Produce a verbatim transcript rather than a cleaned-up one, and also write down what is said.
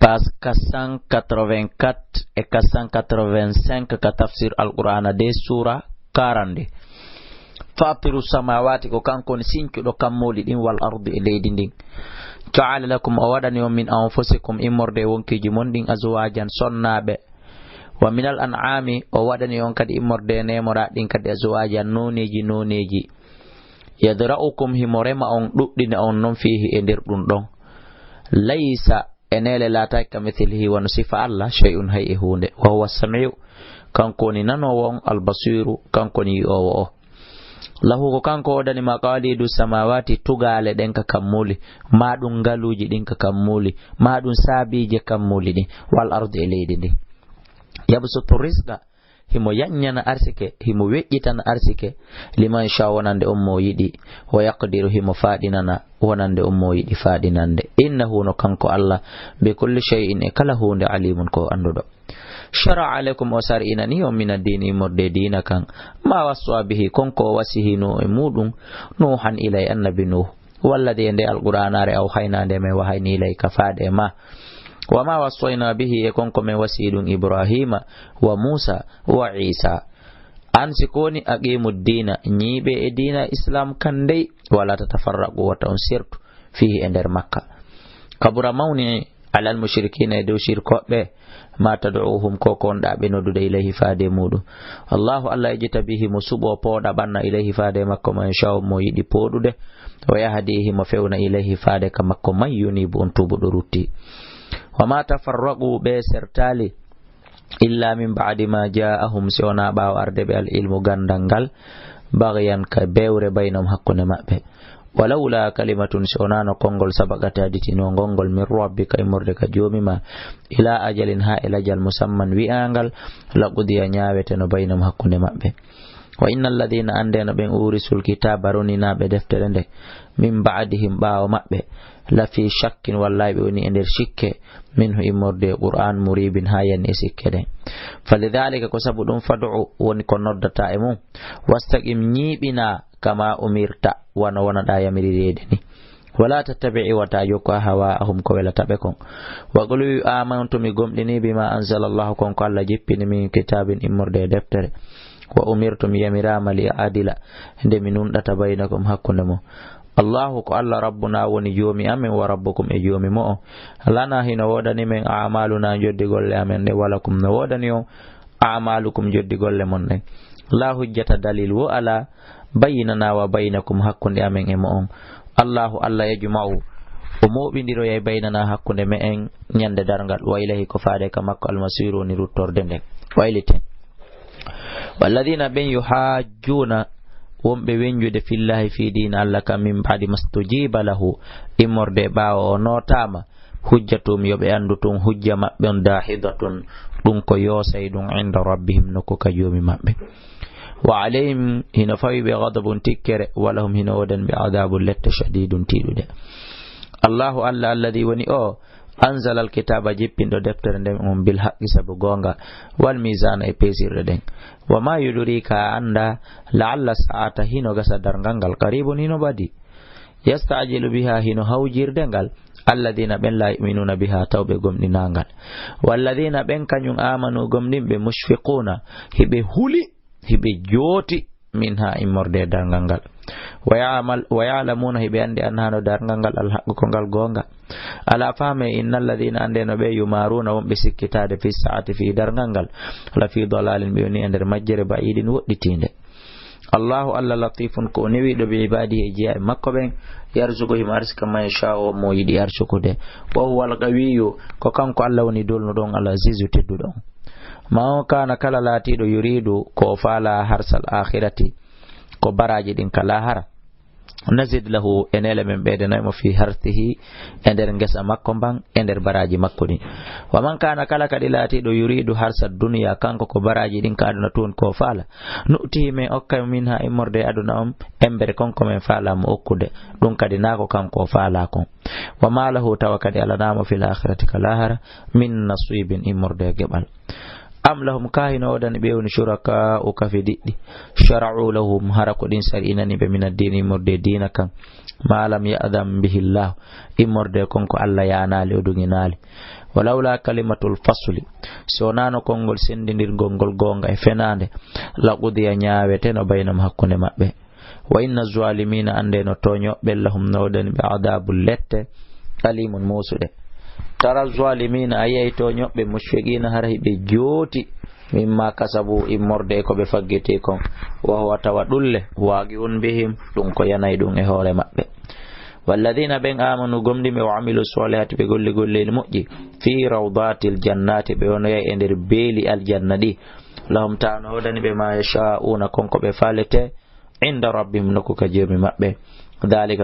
Page quatre cent quatre-vingt-quatre e quatre cent quatre-vingt-cinq ka tafsir Alqur'aana de, suura quarante. Faatiru samaawaati, ko kanko woni sincuɗo kammuuli ɗin, wal ardi, e leydi ndin. Ja'ala lakum, o waɗani on, min anfusikum, immorde e wonkiiji mon ɗin, azwaajan, sonnaaɓe. Wa minal an'aami, o waɗani on kadi immorde e neemoraaɗi ɗin kadi, azwaajan, nooneeji nooneeji. Yadra'ukum, himo rema on, ɗuɗɗina on non, fiihi, e nder ɗum ɗon. Laysa, e neele laataaki ka mithlihi, wano sifa Allah, shay'un, hay e huunde. Wa huwa samiu, kanko woni nanoowo on, al basiru, kanko woni yi'oowo o. Lahu, ko kanko woodani maqalidu samawati, tugaale ɗen ka kammuuli, maa ɗum ngaluuji ɗin ka kammuuli, maa ɗum saabiije kammuuli ɗin, wal ardi, e leydi ndin. Yabsutu rizqa, himo yaññana arsike, himo weƴƴitana arsike, liman sha, wonande on mo yiɗi, wa yaqdiru, himo faaɗinana, wonande on mo yiɗi faaɗinande. Innahu, no kanko Allah, bi kulli shay'in, e kala huunde, alimun, ko annduɗo. Shara'a lakum, o sar'inani on, min ad-diini, immorde e diina kan, ma wassa bihi, kon ko o wasiyino e muɗum, Nuuhan, ilay annabi Nuuh. Walladhi, e nde Alqur'aanaare, awhaynaa, nde men wahayni, ilayka, faade e ma. Wa ma wassayna bihi, e kon ko men wasiyi ɗum, Ibraahiima, wa Muusa, wa Iisa. An si ko woni, aqimu diina, ñiiɓe e diina Islam kan dey, wala tatafarraqu, wata on sertu, fihi, e nder makka. Kabura, mawni, alal mushrikina, e dow shirkooɓe, ma tad'uuhum, ko ko wonɗaa ɓe noddude, ilayhi, faade e muɗum. Allahu, Allah, yajtabi, himo suɓoo, pooɗa, ɓanna, ilayhi, faade e makko, man yashaa'u, mo yiɗi pooɗude, wa yahdi, himo fewna, ilayhi, faade ka makko, man yuniibu, on tuubuɗo rutti. Wa ma tafarraqu, ɓe sertaali, illa min ba'di ma ja'ahum, si wonaa ɓaawo arde ɓe al ilmu, ganndal ngal, baghyan, ka bewre, baynahum, hakkunde maɓɓe. Walawla kalimatun, si wonaano konngol, sabaqat, additinoo ngol ngol, min rabbika, immorde ka Joomi ma, ila ajalin, haa e lajal, musamman, wi'aangal, laqudiya, ñaaweteno, baynahum, hakkunde maɓɓe. Wa inna alladhina, anndeno ɓen, urisul kitaaba, roninaaɓe deftere nde, min ba'dihim, ɓaawo maɓɓe, la fi shakkin, wallahi ɓe woni e nder sikke, minhu, immorde e Qur'aan, muribin, haa yani e sikke ɗen. Falidhalika, ko sabu ɗum, fad'u, woni ko noddataa e mum, wastaqim, ñiiɓinaa, kama umirta, wano wonaɗaa yamirireede ni. Wala tattabi'i, wata jokku, ahwa'ahum, ko welata ɓe kon. Wa qulu, amantu, mi gomɗini, bima anzala Allahu, kon ko Allah jippini, min kitaabin, immorde e deftere. Wa umirtu, mi yamiraama, li a'dila, nde mi nunɗata, baynakum, hakkunde mon. Allahu, ko Allah, rabbuna, woni Joomi amen, wa rabbukum, e Joomi mo'on. Lana, hino woodani men, a'maluna, joddi golle amen ɗen, wa lakum, no woodani on, a'malukum, joddi golle mon ɗen. La hujjata, dalil wo alaa, baynana wa baynakum, hakkunde amen e mo'on. Allahu, Allah, yajma'u, o mooɓindiroyay, baynana, hakkunde me'en, ñande darngal, wa ilayhi, ko faade ka makko, almasiru, woni ruttorde nden. Wayliten. Walladhina, ɓen, yuhajjuna, wonɓe wenjude, fillahi, fii diina Allah kan, min ba'di mastujiba lahu, immorde ɓaawo o nootaama, hujjatuhum, yo ɓe anndu tun, hujja maɓɓe on, dahidatun, ɗum ko yoosay ɗum, inda rabbihim, nokku ka Joomi maɓɓe. Wa alayhim, hino fawi ɓe, ghadabun, tikkere, wa lahum, hino woodani ɓe, adabun, lette, shadidun, tiiɗuɗe. Allahu, Allah, alladhi, woni o, anzala alkitaba, jippinɗo deftere nden on, bil haqqi, sabu goonga, wal mizana, e peesirɗe ɗen. Wa ma yudrika, a annda, la'alla sa'ata, hino gasa darngal ngal, qaribun, hino ɓadi. Yasta'jilu biha, hino hawjirde ngal, alladhina, ɓen, la yu'minuna biha, taw ɓe gomɗinaa ngal. Walladhina, ɓen kañum, amanu, gomɗinɓe, mushfiquna, hiɓe huli, hiɓe jooti, minha, immorde e darngal ngal. Wa ya'mal-, wa ya'lamuna, hiɓe anndi, annaha, no darngal ngal, alhaqqu, ko ngal goonga. Ala, faame, innal ladhina, anndeno ɓe, yumaruna, wonɓe sikkitaade, fi sa'ati, fi darngal ngal, la fi dalalin, ɓe woni e nder majjere, ba'idin, woɗɗitiinde. Allahu, Allah, latifun, ko o newiiɗo, bi ibadihi, e jiyaaɓe makko ɓen, yarzuqu, himo arsika, man yasha'u, mo yiɗi arsukude. Wa huwal qawiyyu, ko kanko Allah woni dolnuɗo on, al azizu, tedduɗo on. Man kana, kala laatiiɗo, yuridu, ko o faala, harsal akhirati, ko baraaji ɗin ka laahara, nazid lahu, e neele men ɓeydanay mo, fi harsihi, e nder ngesa makko mban, e nder baraaji makko ɗin. Wa man kana, kala kadi laatiiɗo, yuridu harsa dunya, kanko ko baraaji ɗin ka aduna tun ko faala, nu'tihi, men okkay mo, minha, immorde e aduna on, embere kon ko men faala mo okkude, ɗum kadi naa ko kanko o faala kon. Wa ma lahu, tawa kadi alanaa mo, fil akhirati, ka laahara, min nasibin, immorde e geɓal. Am lahum, kaa hino woodani ɓe, woni, shuraka'u, kafidiɗɗi, shara'u lahum, hara ko ɗin sar'inani ɓe, min ad-dini, immorde e diina kan, ma lam ya'dan bihi llah, immorde kon ko Allah yaanaali, o duŋinaali. Wa lawla kalimatul fasli, si wonaano konngol senndindirgol ngol goonga e fenaande, la qudiya, ñaaweteno, baynahum, hakkunde maɓɓe. Wa inna zaalimiina, anndeno tooñooɓe, lahum, no woodani ɓe, adaabu, lette, aliimun, muusuɗe. Tara zaalimiina, a yi'ay tooñooɓe, mushfiqiina, hara hiɓe jooti, mimma kasabu, immorde e ko ɓe faggiti kon. Wa huwa, tawa ɗun le, waaqi'un bihim, ɗun ko yanay ɗun e hoore maɓɓe. Walladiina, ɓen, aamanu, gomɗii ɓe, wa amilu saalihaati, ɓe golli golleeli moƴƴi, fii rawdaatil jannaati, ɓe wonoyay e nder beeli aljanna ɗi. Lahum, tawa no woodani ɓe, maa yashaa'uuna, kon ko ɓe faalete, inda rabbihim, nokku ka Joomi maɓɓe. Daalika,